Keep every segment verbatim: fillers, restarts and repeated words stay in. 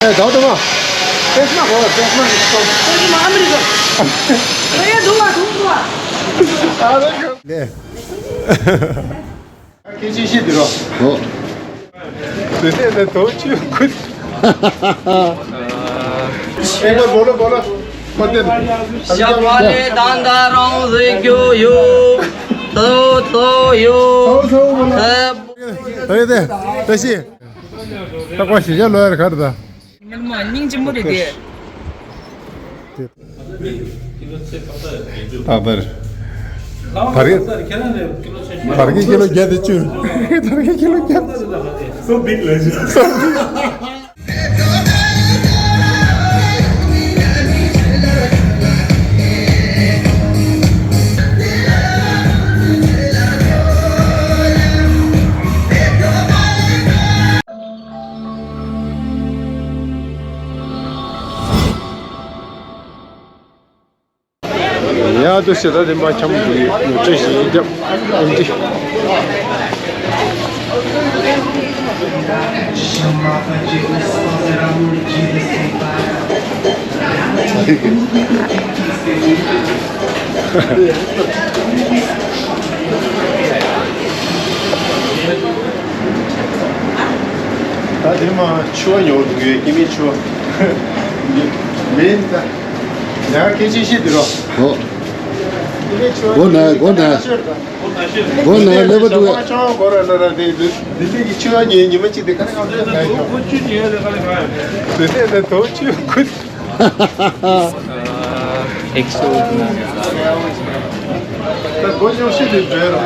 ཨེ། ད་དུང་མ། ཏེས་མ་གོ། ཏེས་མ་གི་སོ། ཏེས་མ་ཨ་མི་རི་ཀ། ཨེ། དུང་བ་དུང་བ། ཨ་རེ་ག། ལེ། ཁྱེད་ཅི་ཤི་དི་རོ། ཨོ། དེ་ནས་ནས་དོ་ཅི་ཁུ། ཨེ་མ་བོ་ལོ་བོ་ལོ། མ་དེ། ཤ་བ་ལེ་ད་ད་རང་ཟེ་གྱོ་ཡོ། ཐོ་ཐོ་ཡོ། ཐོ་ཐོ་བོ་ལོ། ཨེ། ཨེ་དེ་ད་ཤི། ད་ཀོ་ཤི་ཡ་ལོ་ཡར་གར་ད། ངར་མ་སྙིང་རྗེ་མོ་རེད་དེ། ད་བར། བར་གི། བར་གི་ཀི་ལོ་བརྒྱད་དེ་བཅུ། བར་གི་ཀི་ལོ་བརྒྱད། So big legend. ཡ་དུ་ཞེ་ད་དེ་མ་འཁྱམ་དུ་ནུ་ཅེ་ཞིག་རྒྱབ་ཨིན་ཏི། ད་དེ་མ་ཆུ་བ་ཡོང་འདུག་ཡོད་ཀྱི་མི་ཆུ་བ་མིན་ད། ཡང་སྐད་ཆ་བཤད་དུས་རོ། ཨོ། སྐད་ཆ་སྒོ་ན་སྒོ་ན། སྒོ་ན་ལེབ་འདུག་གས། ཅང་གོ་ར་ལ་ར་དེ་དེ་དེ་གི་ཆུ་བ་ཉེ་ཉི་མ་གཅིག་དེ་ག་རེ་གང་དུ་ཡོད་ཀྱི་ཡོད། དེ་དེ་དེ་དོ་ཆུ་ཁུ། ཨེག་སོ། ད་སྒོ་ཉོ་ཤི་དེ་འདྲ་ར།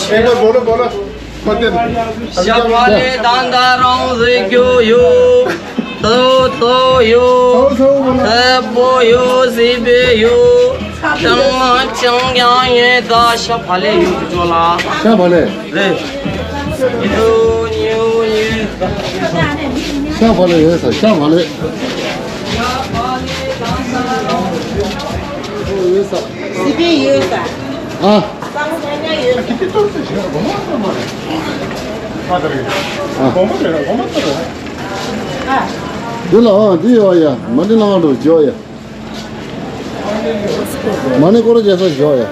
ཨེ་མ་བོ་ལོ་བོ་ལོ། མ་དེ། ཤ་བ་ལེ་ད་ད་རང་ཟེ་གྱོ་ཡོ། ཐོ་ཐོ་ཡོ། ཐོ་ཐོ་བོ་ལོ། ཐ་བོ་ཡོ་ཟི་བེ་ཡོ། ཅང་མ་ཅང་ཡང་ཡེ་ད་ཤ་བ་ལེ་ཡོ་ཅོ་ལ། ཤ་བ་ལེ། རེད། ཉོ་ཉོ་ཉོ། ཤ་བ་ལེ་ཡོད་ས། ཤ་བ་ལེ། ཡོད་ས། སི་པན་ཡོད་ས། ཨ། སང་ཉ་ཉ་ཡོད་ས། ཨ། ཨ། འདི་ལ་ཨ་འདི་ཡོད་ཡ། མ་འདི་ལ་ཨ་འགྲོ་འཇོག་ཡ། མ་ཎི་སྐོར་ར་རྒྱལ་ས་ཞོག་ཡ།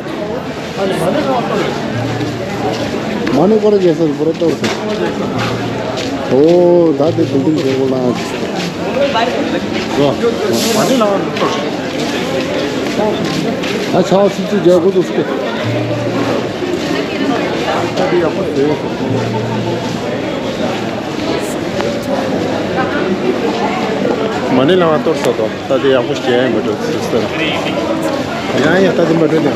མ་ཎི་སྐོར་ར་རྒྱལ་ས་སྐོར་ར་གཏོར་སོང་། ཨོ་ད་དེ་བུ་ལྡིང་རྒྱལ་པོ་ལ། རོ། མ་ཎི་ལ་གཏོར་སོང་། ཨ་ཆའོ་ཆུ་ཆུ་རྒྱལ་པོ་འདུག་སྐད། ད་དེ་ཡག་པོ་བཟོས་སོང་། མ་ཎི་ལ་གཏོར་སོང་དོ། ད་དེ་ཡག་པོ་སྐྱེ་ཡ་མི་འགྲོ་ཚུལ་ཟེར། ཡང་ཡང་ད་དེ་མ་འགྲོ་ནས།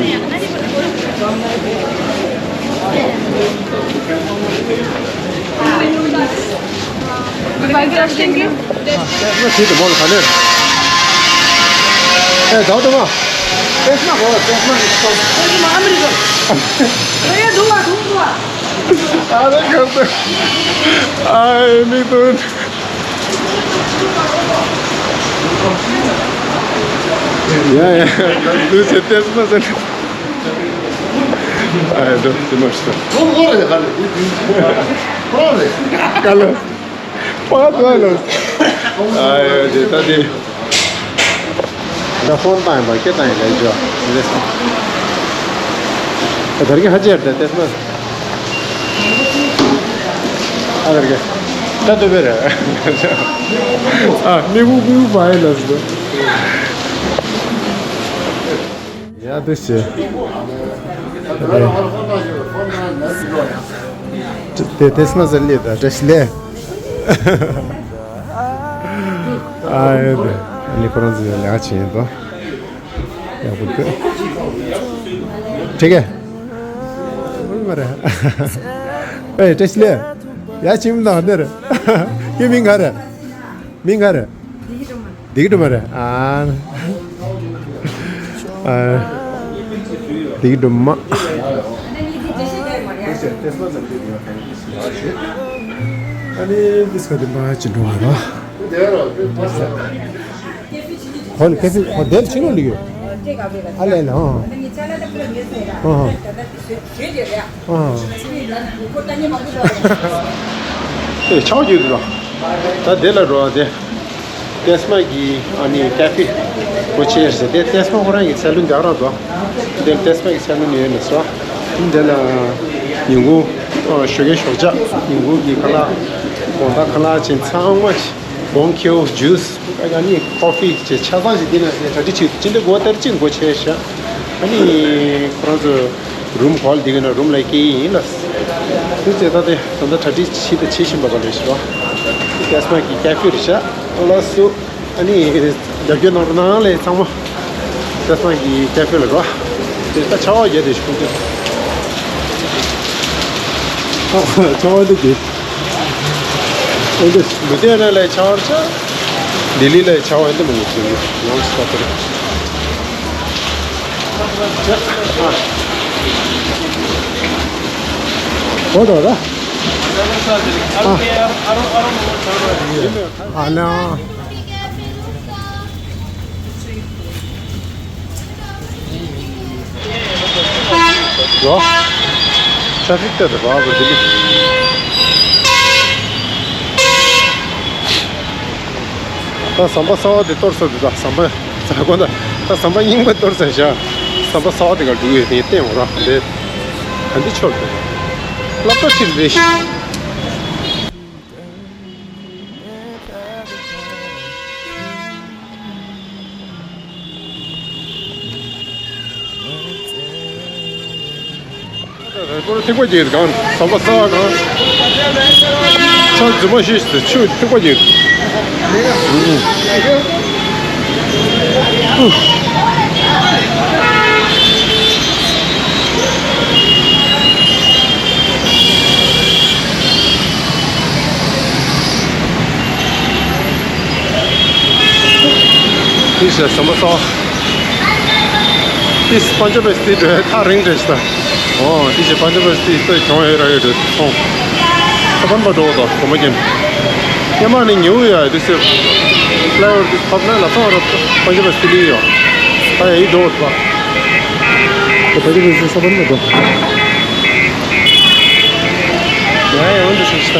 ཁྱེད་དེ་མོ་ལ་ག་ནས། ཨེ་ཟའོ་ཏོ་མ། ཏེས་མ་གོ། ཏེས་མ་གི་སོ། ཏེས་མ་ཨ་མི་རི་ཀ། ཨེ་དུང་བ་དུང་བ། ཨ་རེ་ག་ཏེ། ཨ་ཨེ་མི་དུང་། ཡ་ཡ། ལུས་ཚེ་ཏེས་མ་ཟེར། ཨ་ཡ་འགྲོ་དེ་མ་ཤི། ཁོ་ཁོ་རེ་ག་རེ། ཁོ་རེ། ག་ལ། པ་དུ་ཨ་ལ། ཨ་ཡ་དེ་ད་དེ། ད་ཧོན་ཏང་ཡིན་པ་ཁྱེད་ཏང་ཡིན་ལ་ཡིན་ཅོ། ད་དར་གི་ཧ་ཅེར་ད་ཏེས་མ། ཨ་དར་གི། ད་དུ་བེ་ར། ཨ་མི་བུ་མི་བུ་བ་ཡིན་ལ་སུ། ཡ་དུ་ཤེ། དེ་ཏེས་མ་ཟེར་ལེ་ད་བཀྲ་ཤིས་ལེ། ཨ་ཡ་དེ་ནི་ཁོ་རང་ཚོ་ལ་ཆེ་ཡིན་དོ། ཡག་པོ་འདུག་ཁྲིག་གེ། མ་རེད། ཨེ་བཀྲ་ཤིས་ལེ། ཡ་ཆེ་མི་དང་འདིར། ཁྱེད་མིང་ག་རེད། མིང་ག་རེད། བདེ་སྒྲོལ་མ་རེད། ཨ། ཨ། བདེ་སྒྲོལ་མ། ཨ་ནི་འདི་སྐད་དུ་མ་ཅི་འགྲོ་བ་རེད། ཁོ་ནི་ཁེ་ཕི་ཁོ་དེར་ཕྱིན་ལོ་ལིག་ཡོད། ཨ་ལས་ལ་ཧང་། ཧང་ཧང་། ཨེ་ཆའོ་ཡོད་དོ། ད་དེ་ལ་འགྲོ་བ་དེ། ཏེ་སི་མ་གི་ཨ་ནི་ཀ་ཕི་གོ་ཆེ་ཟེར་ཏེ་ཏེ་སི་མ་ཁོ་རང་གི་ཚལ་ལུ་འཇག་ར་དོ། དེ་ཏེ་སི་མ་གི་ཚལ་ལུ་ནི་ཡོད་ནི་སོ། དེ་ལ་ཉིན་གུང་ཞོགས་ཀས་ཞོགས་ཇ་ཉིན་གུང་གི་ཁ་ལག་དགོང་དག་ཁ་ལག་ཅན་ཚང་མ་སྦོང་ཁེའུ་ཇུས། ཨ་ནི་ཀོ་ཕི་ཅེས་ཆ་ཚང་ཞིག་འདི་ན་གྲ་སྒྲིག་བྱེད་ཅི་འདྲ་དགོས་ལྟར་ཅི་དགོས་ཆེ་ཤག་ཨ་ནི་ཁོ་རང་ཚོ་རུམ་གོལ་འདི་ག་ན་རུམ་ལ་སྐྱེལ་ཡིན་ལ། དུ་ཚེ་ད་དེ་ད་ལྟ་གྲ་སྒྲིག་བྱེད་དང་བྱེད་བཞིན་པ་ག་ལས་ཤག་ཏེ་སི་མ་གི་ཀ་ཕི་རེད་ཤག་ལ་སུ་ཨ་ནི་རྒྱབ་སྐྱོར་གནང་རོགས་གནང་ལས་ཚང་མ། ཏེ་སི་མ་གི་ཀ་ཕི་ལ་རོ། དེ་ད་ཆ་བ་རྒྱ་དེ་ཞིག་ཁུངས་ཀྱི་ཆ་བ་འདི་གི་ཨེ་འདི་མི་དེ་ན་ལས་ཆ་བར་ཆ། ལྡི་ལི་ལས་ཆ་བ་ཨེ་འདི་མི་ངོ་ཚུལ་ཡོངས་སུ་ད་ལྟ་རེད། ཨོ་ད་ད། ཨ་ལ། ལོ། ཊ་ཕིག་ཏེ་རེ་བ་བ་ལྡི་ལི། ད་ཟམ་པ་གསར་བ་དེ་གཏོར་ས་དེ་ད་ཟམ་པ་ཟ་གོ་ད་ད་ཟམ་པ་རྙིང་པ་གཏོར་ས་བཞག་ཟམ་པ་གསར་བ་དེ་ག་འགྲོ་གི་ཡོད་དེ་བསྟན་འོ་ར་དེ་ག་འདི་ཆོར་དེ་སློབ་གྲྭ་ཕྱིར་རེད་ཤག་རེ་སྐོར་ཐིགས་པ་རྒྱས་གང་ཟམ་པ་གསར་བ་གང་། ཆ་རྫུན་མ་ཤེས་ཤེས་ཆུ་ཐིགས་པ་རྒྱས། དེ་བྱས་ཟམ་པ་གསར་བ། དེ་པན་ཇབ་སི་ཊི་འགྲོ་ཡ་ཐག་རིང་རེད་ཤག་ད། ཨོ་དེ་བྱས་པན་ཇབ་སི་ཊི་ལྟོས་གྱོང་ཡོད་ར་ཡོད་རེད་སོང་། ད་པན་པ་འགྲོ་དོ་གོ་མ་རྒྱན། ཉི་མ་ནི་ཉིའུ་ཡ་དེ་སི་ཕ་ལའི་ཨོ་ཝར་དེ་ཕབ་ན་ལ་སོང་ར་པན་ཇབ་སི་ཊི་ལི་ཡོད། ད་ཡ་ཡི་འགྲོ་དོ། ད་པན་ཇབ་སི་ཊི་ས་པན་པ་འགྲོ། ཡ་ཡ་འོན་ཏེ་ཤི་ཤི་ད།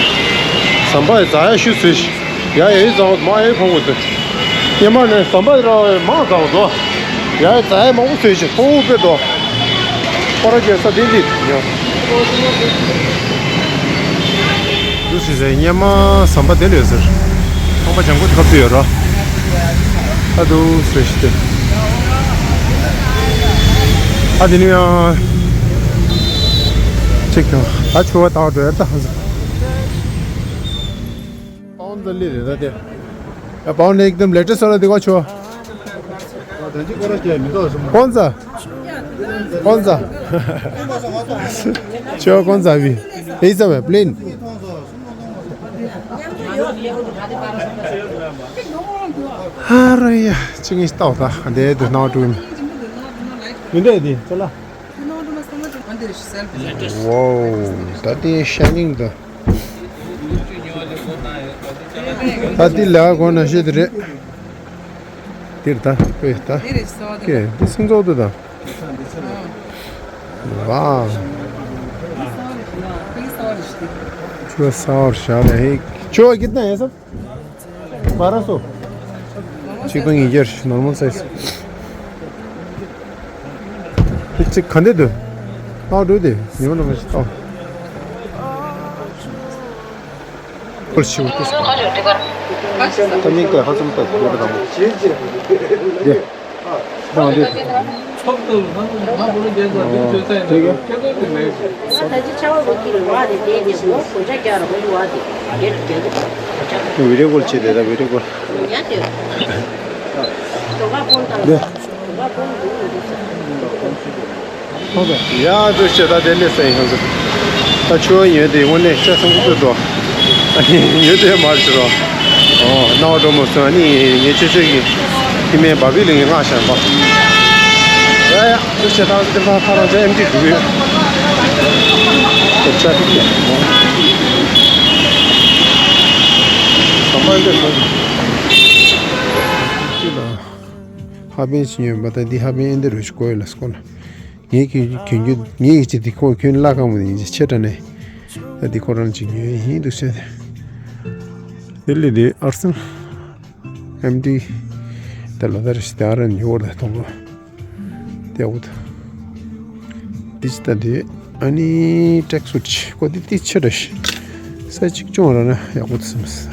ཟམ་པ་ཡི་རྫ་ཡ་ཤུ་ཟོས་ཤི། ཡ་ཡའི་ཟ་བ་མ་ཡའི་ཕོ་བོ་དེ། ཉི་མ་ནས་ཟམ་པ་ར་མང་ཟ་བ་དོ། ཡ་ཡའི་རྫ་ཡ་མང་པོ་ཟོས་ཤིང་ཕོ་བོ་དཔེ་དོ། ཁོ་ར་རྒྱལ་ས་དེ་འདི་ཉོ། དུ་ཞིག་རེད་སྙེ་མ་ཟམ་པ་དེ་ལོས་ཟེར། ཁང་པ་ལྗང་ཁུ་ཁབ་ཏུ་ཡོད་ར། ཨ་དུ་ཟོས་ཤི་དེ། ཨ་དེ་ནི་ཡང་། ཅིག་ད་ཆུ་བ་དང་འགྲོ་ཡ་ད་ཧ་ཟེར། पाउन्ड त लिएर हेर त्यहाँ। पाउन्ड एकदम लेटेस्ट वाला दिएको छ। कौन सा? कौन सा? छ कौन सा अभी? यही सब है, प्लेन। अरे यार, चिकन स्टॉक था। दे दो नौ टू में। मिल रही थी, चला। Wow, that is shining the. ད་འདི་ལ་གོ་ན་ཤེས་དེ་རེད། འདིར་ད་དཔེ་ད། འདི་རེད་སོ་དེ། ཀེ་འདི་སིང་ཚོགས་དུ་ད། ཝའོ། འདི་སོ་རེད་ཤི། འདི་སོ་རེད་ཤི། ཆུ་སོ་རེད་ཤ་རེད། ཆུ་कितना है सब? बारह सौ। ཆིག་སྟོང་ཉིས་བརྒྱ་ནོར་མལ་སའི་ཛི། དེ་གཅིག་ག་འདྲ་འདུག་ལྟག་འགྲོ་དེ་ཉི་མ་འགྲོ་མ་ཞིག་ལྟག་ཁོལ་ཞིག་འདུག་ད་མིག་དེ་ཧ་ཙམ་ལྟ་དགོས་པ་དང་། དེ། དང་དེ། ད་ཅི་ཆ་བ་གོ་ཁྱི་རེ་བ་དེ་དེ་ནས་མོ་གོ་ཆ་རྒྱ་ར་གོ་ཡུ་བ་དེ་རྒྱ་རྒྱ་རྒྱ། བི་ཌིའོ་ཀོལ་བྱེད་དེ་ད་བི་ཌིའོ་ཀོལ། ཡ་དེ། དོ་ག་ཕོན་དང་། དེ། དོ་ག་ཕོན་འདུག་འདུག་ས། ཡ་ཚོ་ཤེས་ད་དེ་ལས་སེང་ཧང་ཚོ། ད་ཆུ་བ་ཡོད་དེ་དངོས་གནས་ཤ་སང་ཀུ་ཏོ། ཨ་ནི་ཡོད་དེ་མར་ཤི་རོ། ཨོ་ནའོ་འགྲོ་མོ་སོང་ཨ་ནི་ངས་ཆོས་ཆོས་ཀྱི་ཁྱི་མེད་བ་བི་ལི་ངས་ང་ཤར་པ། ཡ་ཡ་ཚོ་ཤེས་ད་དེ་ཕ་ཕ་རང་ཅག་ཨེམ་ཅི་འགྲུག་ཡོད། ཁོ་ཅག་ཏི་ཀེ་ཨོ། ཁམ་པ་འདི་སོང་། ཅི་ལ། ཧ་པན་ཅིག་ཉོས་པ། ད་འདི་ཧ་པན་ཨེ་འདི་རུ་ཞིག་གོ་ཡོད་ལ་སྐོར་ལ། ངའི་གི་གྱོན་རྒྱུ་ངའི་གི་ཅི་འདི་ཁོ་གྱོན་ལ་གང་མོ་ནི་ཡིན་ཅི་ཆེ་དྲ་ནས། ད་འདི་ཁོ་རང་ཅིག་ཉོས་ཡིན་འདུག་ཟེར། དེ་ལས་དེ་ཨར་སན་ཨེམ་ཌི་ད་ལོ་ད་རེ་ཞིག་ད་ར་ཉོ་བར་ད་གཏོང་གོ། དེ་འུ་ད། འདི་ཅི་ད་དེ་ཨ་ནི་ཀྲེག་སུ་ཊི་ཁོ་འདི་འདི་ཆེ་དྲ་ཞིག་ས་གཅིག་ཅུང་ར་ན་ཡག་པོ་འདུག་སེམས།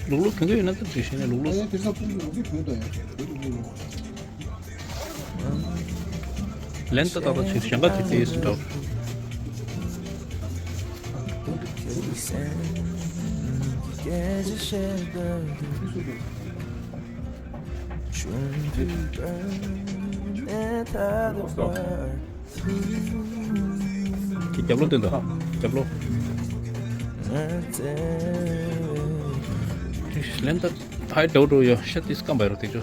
ལུག་ལུག་གང་ག་ཡོད་ན་ད་དེ་ཤེས་ན་ལུག་ལུག་ལན་ད་ད་ད་ཅིག་ཞང་ག་དེ་དེ་སུ་འདྲ། ཁྱེད་རྒྱབ་ལོག་སྟོན་དང་། རྒྱབ་ལོག་ལན་ད་ཕའི་འགྲོ་འགྲོ་ཡོད་ཤ་ཏིས་སྐམ་པ་ཡོད་རོགས་དེ་ཚོ།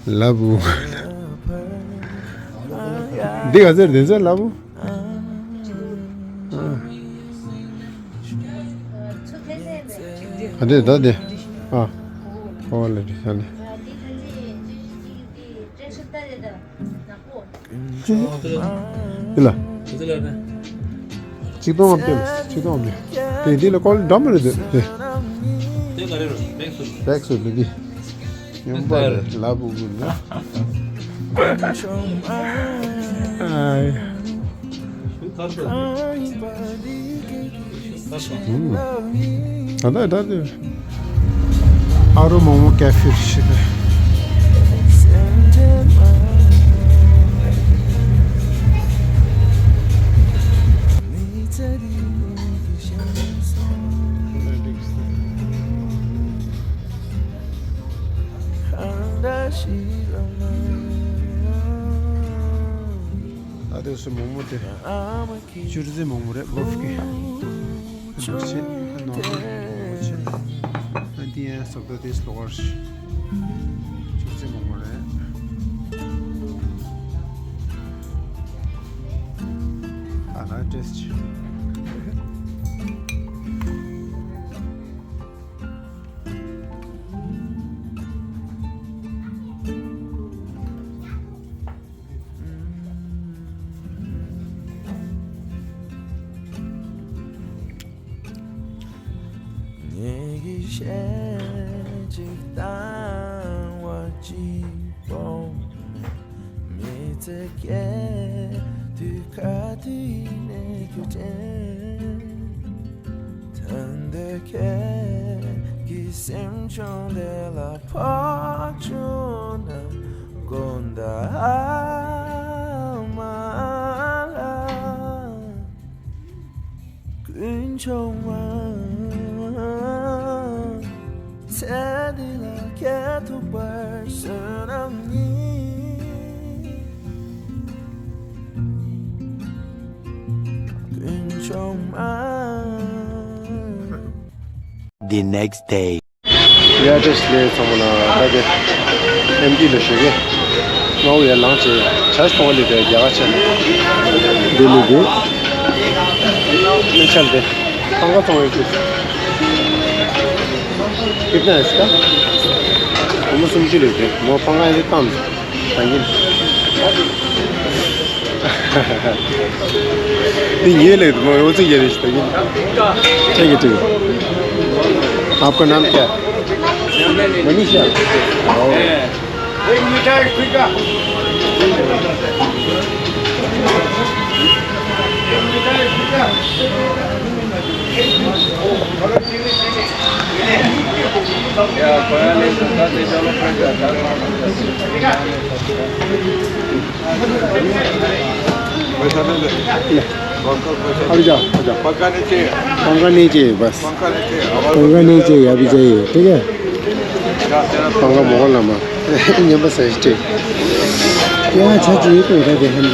ལབ་བུ། འདི་ག་ཚོད་དེ་ཚོད་ལབ་བུ། ཨ་དེ་ད་དེ། ཨ། ཨོ་ལེ་དེ་ས་ལེ། འདི་ལ། གཅིག་སྟོང་ཨམ་ཏེ་ལ། གཅིག་སྟོང་ཨམ་ཏེ། དེ་འདི་ལ་ཀོལ་འགྲམ་རེད་དེ། དེ་ག་རེ་རོ་བེག་སུ། བེག་སུ་འདི་འདི། ཡོང་པ་རེད་ལབ་བུ་ན། ཨ་ཡ། ད་ལྟ་ད་ལྟ་ཨ་རོ་མོ་མོ་ཀེ་ཧྥེ་ཞིག་རེད། ཨ་དེ་སུ་མོག་མོག་དེ་ཅུར་ཟེ་མོག་མོག་རེད། བོབ་ཀི་འདུག་ཆེ་ནོར་མ་མོག་མོག་ཆེ། ཨ་དེ་ཡང་སོབ་ཏོ་དེ་སློ་གར་ཅུར་ཟེ་མོག་མོག་རེད། ཨ་ལ་ཏེས་ཆེ། ངེད་ཀྱིས་གཞས་གཅིག་བཏང་བ་གཅིག་པོ་མི་ཚེ་སྐྱེལ་དུས་ག་དུས་ནས་རྒྱུ་དྲན། ད་འདོད་ཁྱེད་ཀྱི་སེམས་བྱུང་དེ་ལ་ཕོག་བྱུང་ན་དགོངས་དག་མ་ལ་ཀུན་འཁྱོངས་མ། ཚེ་འདི་ལ་ཁྱེད་ཐུག་པར་བསོད་ནམས་ཡིན། ཀུན་འཁྱོངས་མ། The next day. ཡ་བཀྲ་ཤིས་བདེ་ལེགས་ཚང་མ་ལ། ད་དེ་ཨེམ་ཊི་ལ་ཞུ་གི། སྔ་བོ་ཡར་ལངས་བྱས་ཇ་ཞིག་འཐུང་བ་ལས་དེ་རྒྱ་གར་ཆེ་ནས། འདི་ལས་དེ། དེ་ཆ་དེ། ཕང་ཁ་ཚོང་ཡོད་ཀྱི། ཁྱེད་ན་ཨེ་སི་ཀ་སྒོར་མོ་སུམ་ཅུ་ལས་དེ་མོ་ཕང་ཁ་ཡི་བཏང་། ད་ཡིན། འདི་ཉེ་ལས་དུ་མ་ཡོང་ཚིག་ཡེ་རེ་ཞིག་ད་ཡིན། ཁྱེད་ཀྱི་དྲི། आपका नाम क्या है? मनीषा। एक मिठाई खुद का। एक मिठाई खुद का। पैसा ले ले। अभी जाओ, अभी जाओ। पंखा नहीं चाहिए। पंखा नहीं चाहिए, बस। पंखा नहीं चाहिए, अभी जाइए, ठीक है? पंखा मोहल्ला में। ये बस है, ठीक। ཡང་ཆ་ཅི་ཡོད་དོ་ར་དེ་ཧན།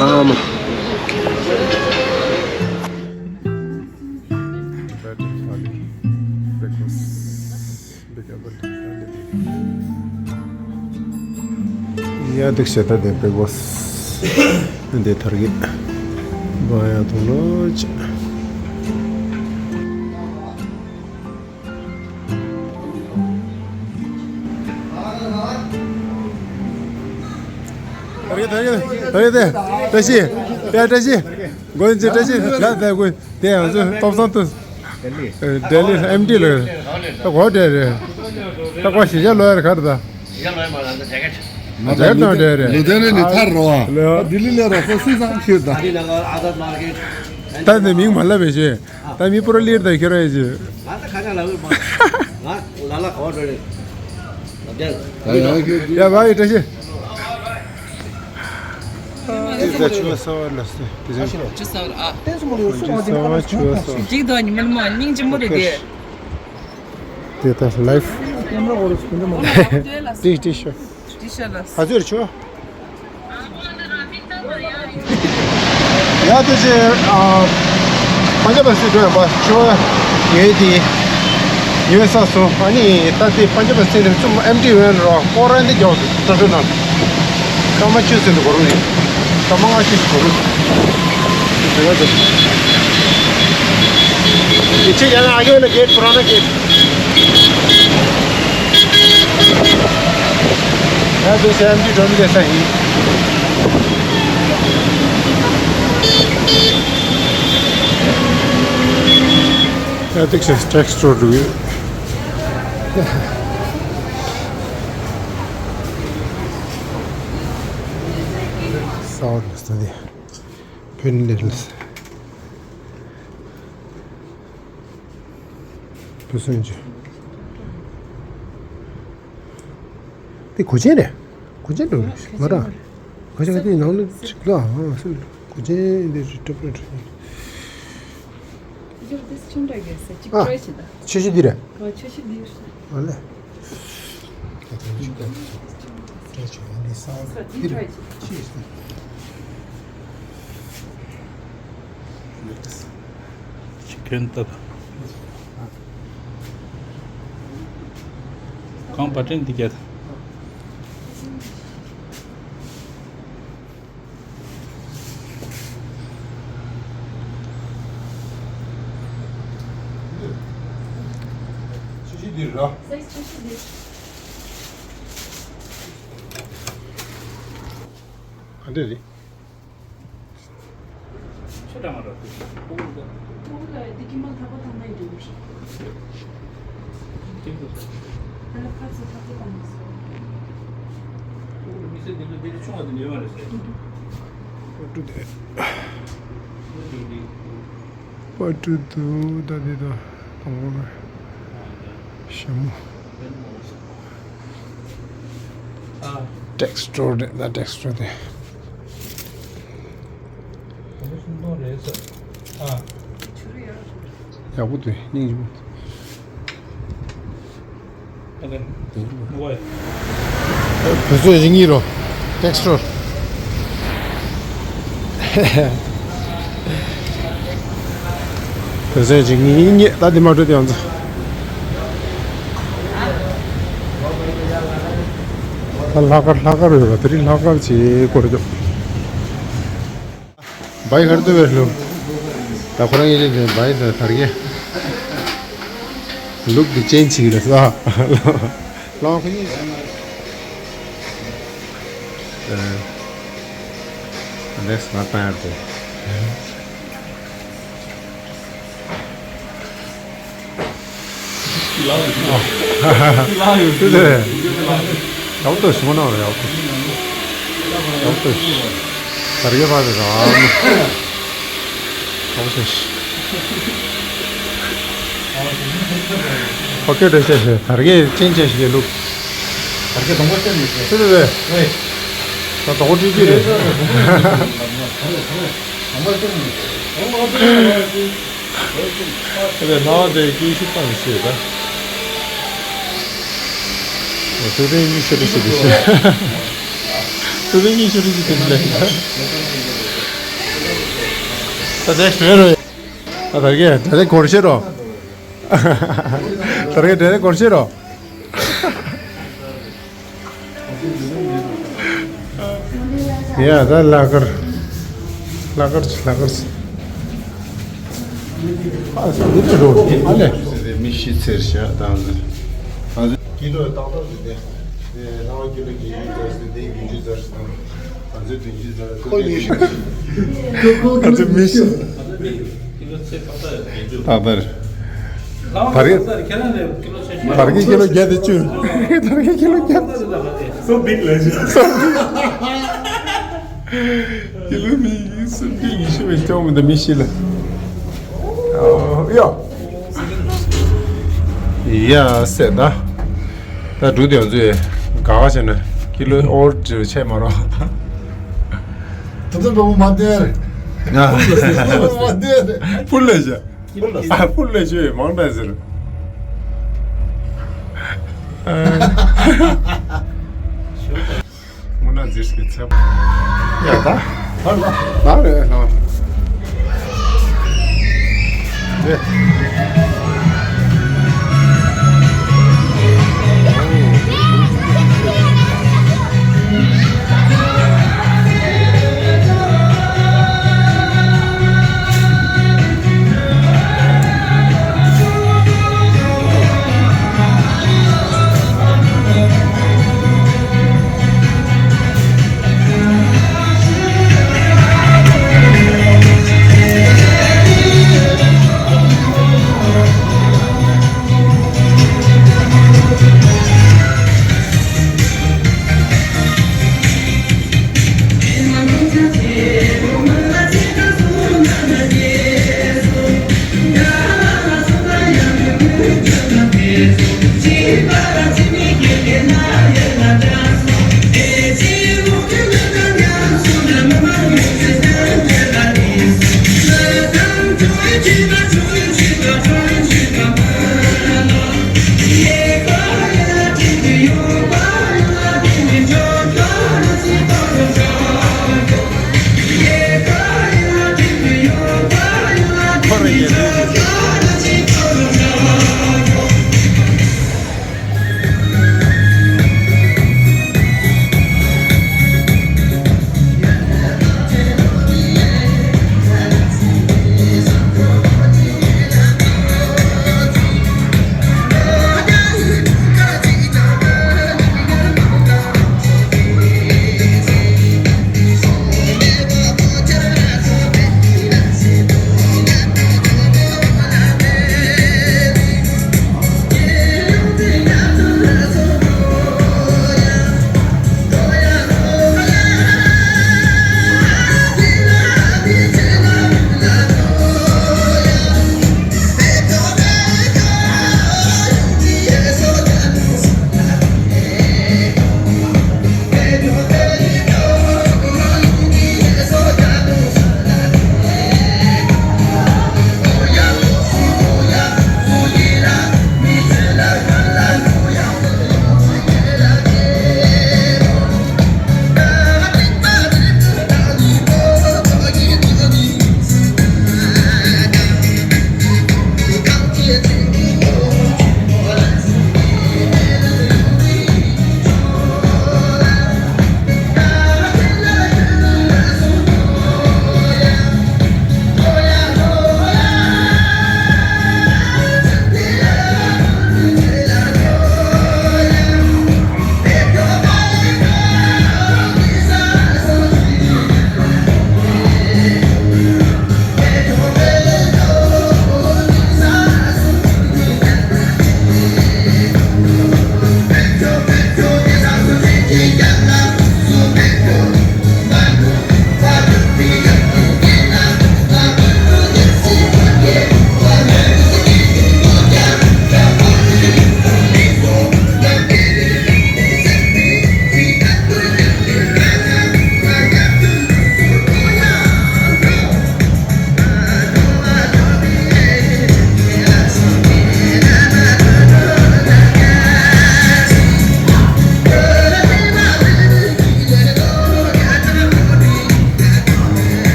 ཨ་མ། ཡ་དུག་ཤ་ད་དེ་པེ་གོས་འདི་ཐར་གི་བ་ཡ་དུང་ལོ་ཅི། ཐར་གི་ཐར་གི་ཐར་གི་དེ་བཀྲ་ཤིས་ཡ་བཀྲ་ཤིས་གོ་ཡིན་ཅི་བཀྲ་ཤིས་ལ་དེ་གོ་དེ་ཡང་ཚོ་སྟོབས་བཟང་དུ། ལྡི་ལི་ཨེམ་ཌི་ལ། ད་གོ་བྲེ་རེད། ད་གོ་ཞི་བྱ་ལོ་ཡར་གར་ད། ལུ་དན་ནི་ཐར་རོ་བ། ལྡི་ལི་ལ་རོ་སོ་སུས་སང་ཤིར་ད། ད་ནི་མིང་མ་ལབ་པའི་ཞེ། ད་མི་པུ་ར་ལིར་ད་ཁྱེར་ར་ཡེ་ཞེ། ཡ་བ་ཡི་བཀྲ་ཤིས། དེ་ཚ་ཆུ་བ་ས་བ་ལ་སེ། དེ་ཚ་ཆུ་ས་བ་ལ་ཨ། དེ་ཚ་ཆུ་བ་ས་བ་ཆུ་བ་ས་བ། འགྲིག་དོ་ཉི་མ་མ་སྙིང་རྗེ་མོ་རེད་དེ། དེ་ད་ལའིབ། ཏི་ཏི་ཤོ། ཏི་ཤ་ལ། ཧ་ཚོད་ཆོ། ཡ་དེ་ཚེ་ཨ། པན་ཇབ་སི་འགྲོ་ཡོང་པ་ཆོ་ཡོད་དེ། ཡོད་ས་སོ་ཨ་ནི་ད་དེ་པན་ཇབ་སི་ནས་ཚུར་ཨེམ་ཊི་ཝེན་རོ་ཀོ་རན་དེ་རྒྱག་ཏྲ་ཏྲ་ན། སྐར་མ་བཅུ་ཟིན་དུ་གོ་རུ་ཡིན། སྐར་མ་ལྔ་བཅུ་ཟིན་གོ་རུ་ཡིན། དེ་ག་དེ། དེ་ཆེ་ཡང་ཨ་གེ་ལ་གེ་ཊི་པུ་ར་ན་གེ་ཊི། ཡ་དེ་སེམས་ཀྱི་སྒྲོན་མེ་ལས་ས་ཡིན། ཡ་དེ་ཁྱེད་ཊེག་སི་ཊོར་འགྲོ་གི་ཡོད། ས་འོག་ནས་ད་དེ་ཕན་ལེ་ལེ། བུ་སོན་ཅི། དེ་གོས་ཆེན་རེད། གོས་ཆེན་འགྲོ་རེད་ང་རང་། གོས་ཆེན་དེ་ནང་ལ་ཅིག་ལ་ཨང་སུ་གོས་ཆེན་འདི་རེད་ཏྲ་པྲ་ཏྲ། ཡོ་དེ་ཆུང་དྲགས་ཡོད་ས་ཅིག་ཨ། སྤྲོད་བྱེད་ད། ཆུ་ཤི་འདི་རེད། ཨ་ཆུ་ཤི་འདི་རེད། ཨ་ལེ། ཁྱོད་ལྟ་དང་། གང་པ་ཏྲེན་འདི་རྒྱ་དང་། ཆུ་ཤི་འདི་ར། ག་འདྲ་རེད། ཆུ་དྲང་མ་ར། ཕྲུ་གུ་ལ་ཕྲུ་གུ་ལ་འདི་ཁྱིམ་མ་ཐག་པ་ཐག་མ་ཡིན་འགྲོ་གི་རེད། ཁྱིམ་དུ་ས། ད་ལ་ཁ་ཚོ་ཐག་ཚོ་བཏང་མ་སོང་། ཕྲུ་གུ་མི་ཚེ་འདི་ལ་འདི་ལ་ཆུང་བ་དེ་ནས་ཡོད་མ་རེད་ཟེར། ཨོ་ཏུ་དེ། ཨོ་ཏུ་དེ། པ་ཏྲུ་དུ་ད་དེ་དང་དང་པོ་ལ་ཞྭ་མོ། ཨ། ཊེག་སི་ཊོར་རེད་ད་ཊེག་སི་ཊོར་དེ། ཡག་པོ་འདུག་སྙིང་རྗེ་པོ། བུ་ཚོས་རིང་ཡིན་རོ། ཊེག་སི་ཊོར། བུ་ཚོས་རིང་ཡིན་ཉེ་ད་འདི་མ་འགྲོ་དེ་ཡང་ཚོ། ད་ལྷག་དཀར་ལྷག་དཀར་ཡོད་པ་དེ་རིང་ལྷག་དཀར་ཅིག་སྐོར་རྒྱབ། བའི་ཧར་དུ་བེར་ལུ། ད་ཁོ་རང་ཡིན་ཅིག་དེ་བའི་དེ་དར་གྱི། ལུག་དེ་ཅན་ཅིག་རེད་ས། ལོང་ཁོ་ཡིན། ལེགས་ང་ཏང་ཡར་དེ། ཡག་པོ་ཞིམ་པོ་གནང་རོགས་ཡག་པོ། ཡག་པོ། དར་གྱི་ཕ་གི་རང་། ཡག་པོ་ཞིག་ཕ་གི་འདྲ་ཆེ་ཞེ་དར་གྱི་ཅན་ཆེ་ཞིག་ལུག་དར་གྱི་སྡོང་པོ་བསྟན་ནས་ཞེ། ད་སྡོང་པོ་བཀྲིས་རེད། སྡོང་པོ་བསྟན་ནས། ཨ་ལས་ལྷ་དེ་སྐད་ཤུགས་བཏང་ནས་བཤད་ད། ཐུག་རིང་ཉི་ཤུ་རེ་ཞིག་རེ་ཞིག་ཐུག་རིང་ཉི་ཤུ་རེ་ཞིག་དེ་ལས། ད་དེ་ཤོད་རོ། ད་ད་གེ་ད་དེ་སྐོར་ཤེས་རོ། ད་གེ་ད་དེ་སྐོར་ཤེས་རོ། ཡ་ད་ལ་ཀར། ལ་ཀར་ལ་ཀར། ཨ་འདི་ནས་རོ་ཨ་ལེ། མི་ཤི་ཚེར་ཤ་དང་། ད་ཚོད་ཀི་ལོ་ཏག་ཏག་ཞིག་དེ། དེ་རང་ཀི་ལོ་བརྒྱད་ཅུ་ཙམ་ཞིག་དེ་བདུན་ཅུ་ཙམ་ཞིག་དང་། ང་ཚོའི་བདུན་ཅུ་ཙམ་ཁོ་ཉི་ཤུ། ཁོ་ཁོ་ང་ཚོའི་མི་ཤི། ཏག་ཏག་རེད། བར་གྱི་བར་གྱི་ཀི་ལོ་བརྒྱད་དེ་བཅུ། བར་གྱི་ཀི་ལོ་བརྒྱད། So big legend. So big. ཀི་ལོ་མི་སུམ་བརྒྱ་ཉི་ཤུ་བའི་སྐྱོང་མི་འདུག་མི་ཤི་ལ། ཡ། ཡ་སེ་ད། ད་འབྲུ་དེ་ཚོས་དགའ་བ་བྱས་ན་ཀི་ལོ་ཨོར་འདྲ་ཆད་མ་རོགས། ད་ལྟ་འགྲོ་མ་འདེར། ང་། འགྲོ་མ་འདེར། ཕུལ་ལ་བཞག་ཨ་ཕུལ་ལ་བཞག་མང་དྲགས་ཟེར། ཨ། དངོས་གནས་རྫིས་ཀྱི་ཚེ། ཡ་ད། ཧ་ལ། ལ་རེད་ལ། རེད།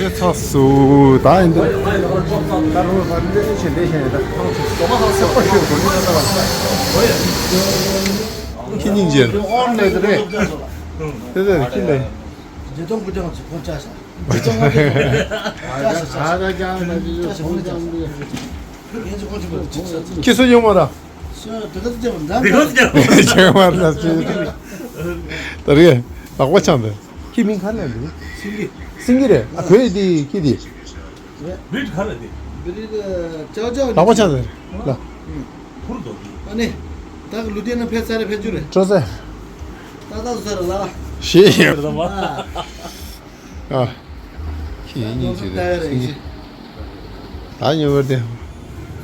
ཚ་སུ་ད་ཡིན་འདུག་ཁྱེད་སྙིང་རྗེ། དེ་ཚོ་ཁྱི་ལས། ཁྱི་སུ་ཡོང་མ་ར། ཁྱི་མ་ར་སུ། ད་རེས་ལག་པ་འཆང་དེ། ཁྱི་མིང་ག་ལ་འདུག་སིང་གི། སིང་གི་རེད། ཨ་བོད་དེ་ཁྱི་དེ། བི་རིད་ག་རེ་དེ། བི་རིད་ཅའོ་ཅའོ། ལག་པ་འཆང་དེ། ལ། ཕུར་དོ་དེ། ཨ་ནི། ད་གི་ལུ་དེ་ན་ཕེ་ས་རེ་ཕེ་ཅུ་རེ། ཅོ་ས། ད་ད་ཟེར་ལ། ཤེས་ཡོད། ཨ། ཁྱི་གཉིས་ཅི་རེད། སིང་གི། ད་ཉོ་བར་དེ།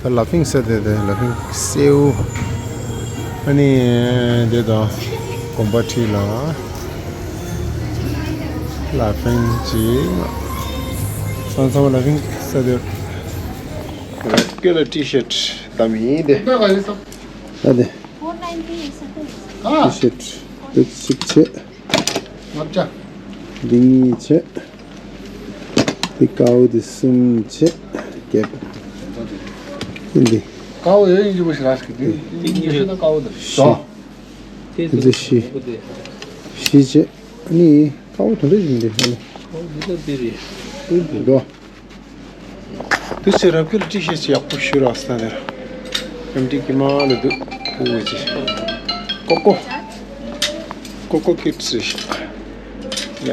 ད་ལ་ཕིང་ཟེར་དེ་དེ་ལ་ཕིང་སེའུ། ཨ་ནི་དེ་དང་གོམ་པ་ཁྲིད་ལ། ལ་ཕིང་ཅི། ཚང་ཚང་ལ་ཕིང་ཟེར་དེ། སྐེ་ལ་ཊི་ཤར་ཊི་དམ་ཡིན་དེ། ད་དེ། ཏི་ཤར་ཊི་དེ་གཅིག་བྱས། ལྔ་བརྒྱ། འདི་གཉིས་བྱས། འདི་ཀའོ་འདི་གསུམ་བྱས། བརྒྱད། འདི། ཀའོ་ཡོད་ཡིན་གྱི་མོ་ཞིག་ར་ཞིག་གི་འདི་འདི་གཉིས་ཤོད་ན་ཀའོ་འདི་བཞི། འདི་བཞི། བཞི་བྱས། ཨ་ནི་ཀའོ་དོན་འདྲ་ཞིག་འདི་ཨ་ནི། འདི་ལྟ་འདི་རེད། འདི་འདི་འདུག་དུ་ཆེ་རབ་ཀྱི་ལ་ཊི་ཤར་ཊི་ཡག་པོ་ཞུ་རོགས་ཟེར་ན་དེར། ཨེམ་ཊི་ཀི་མ་ལ་དུ་ཕུ་བོ་ཅི། ཀོ་ཀོ། ཀོ་ཀོ་ཀིཌ་སི་རེད་ཤག་ཡ་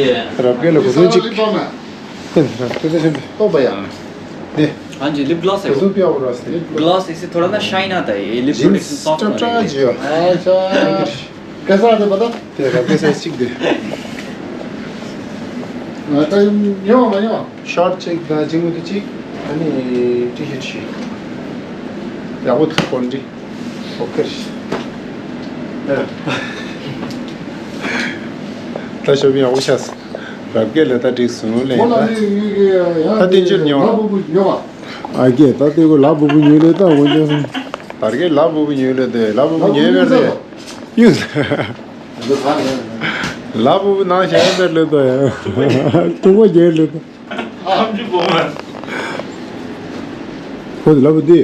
ཡ། རབ་ཀྱི་ལ་གོ་དོན་ཅིག་ཨེ་རབ་ཀྱི་ལ་ཞིམ་པས། ཏོ་པ་ཡ། དེ། हाँ जी, लिप ग्लॉस है वो। ग्लॉस है, इसे थोड़ा ना शाइन आता है, ये लिप प्रोडक्शन सॉफ्ट होता है। अच्छा जी। कैसा आता है पता? तेरा कैसा सीख दे। ང་ད་ཉོ་མ་ཉོ། ཤོར་ཊི་གཅིག་དང་ཇིང་མི་ཏི་གཅིག་ཨ་ནི་ཊི་ཤར་ཊི་བཞི། ཡག་པོ་འདུག་ཀོན་ཊི། ཨོ་ཁེ་རེད། ད་ཤོ་པིང་ཡག་པོ་ཤག་རབ་རྒྱས་ལ་ད་འགྲིག་སོང་ལེ། ད་བསྟན་ཆོས་ཉོ། ཨ་རྒྱས་ད་ལྟོས་གོ་ལ་བུ་བུ་ཉོས་ལེ་ད་འོ་ཉོ་སོང་། ད་རྒྱས་ལ་བུ་བུ་ཉོས་ལེ་དེ་ལ་བུ་བུ་ཉོས་པས་རེད། ཡུ། ལ་བུ་བུ་ནང་བཞག་པས་ལེ་ད་ཡ། ཐུག་པ་རྒྱས་ལེ་ད། ཨམ་ཅི་གོ་མ། ཁོ་ལ་བུ་དེ།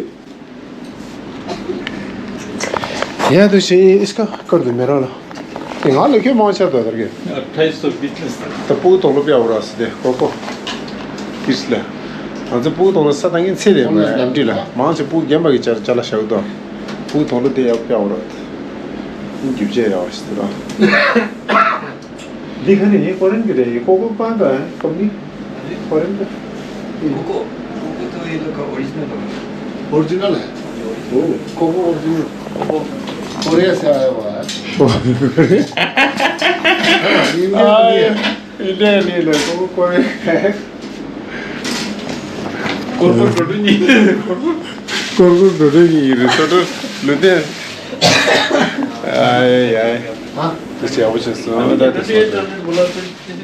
यह तो चाहिए इसका कर दो मेरा ला। ང་ལ་ཁྱོད་མང་ཆེ་དོ་དར་གེ། अट्ठाईस सौ बीस। ད་སྤུ་གུ་དོག་ལོ་པའི་འོ་ར་སི་དེ་ཀོ་ཀོ། ཀིས་ལ། ང་ཚོ་སྤུ་གུ་དོག་ལོ་ས་དང་ངེ་ཚེ་རེ་མ་ཡམ་ཏི་ལ་མང་ཆེ་སྤུ་གུ་རྒན་པ་གི་ཅར་ཅ་ལ་ཞག་དོ། སྤུ་གུ་དོག་ལོ་དེ་ཡག་པའི་འོ་ར། རྒྱུ་ཆ་ཡག་ཞིག་དོ། འདི་ག་ནས་ཡིན། ཀོ་རིན་གྱི་རེད། ཀོ་ཀོ་པན་ག་ཀམ་ནི། ཀོ་རིན་གྱི། ཀོ་ཀོ། ཀོ་ཀོ་དེ་ཡིན་ན་ཀ་ཨོ་རི་ཇི་ནལ་རེད། ཨོ་རི་ཇི་ནལ་རེད། ཨོ། ཀོ་ཀོ་ཨོ་རི་ཇི་ནལ། ཀོ་ཀོ། ཀོ་རི་ཡ་ཟེར་ཡ་ཡོད་པ། ཨ་ཡ། ཨིན་ཌི་ཡ་ནི་ལ་ཀོ་ཀོ་ཀོ་རི་ཡ། ཀོར་ཀོར་འགྲོ་གྲོན་གཉིས། ཀོར་ཀོར་འགྲོ་གྲོན་གཉིས་རེད། ས་ཏོ་ལུ་ཏན། ཨ་ཡ་ཡ། དེ་ཡག་པོ་བྱས་སོང་ད་དེ་སོང་།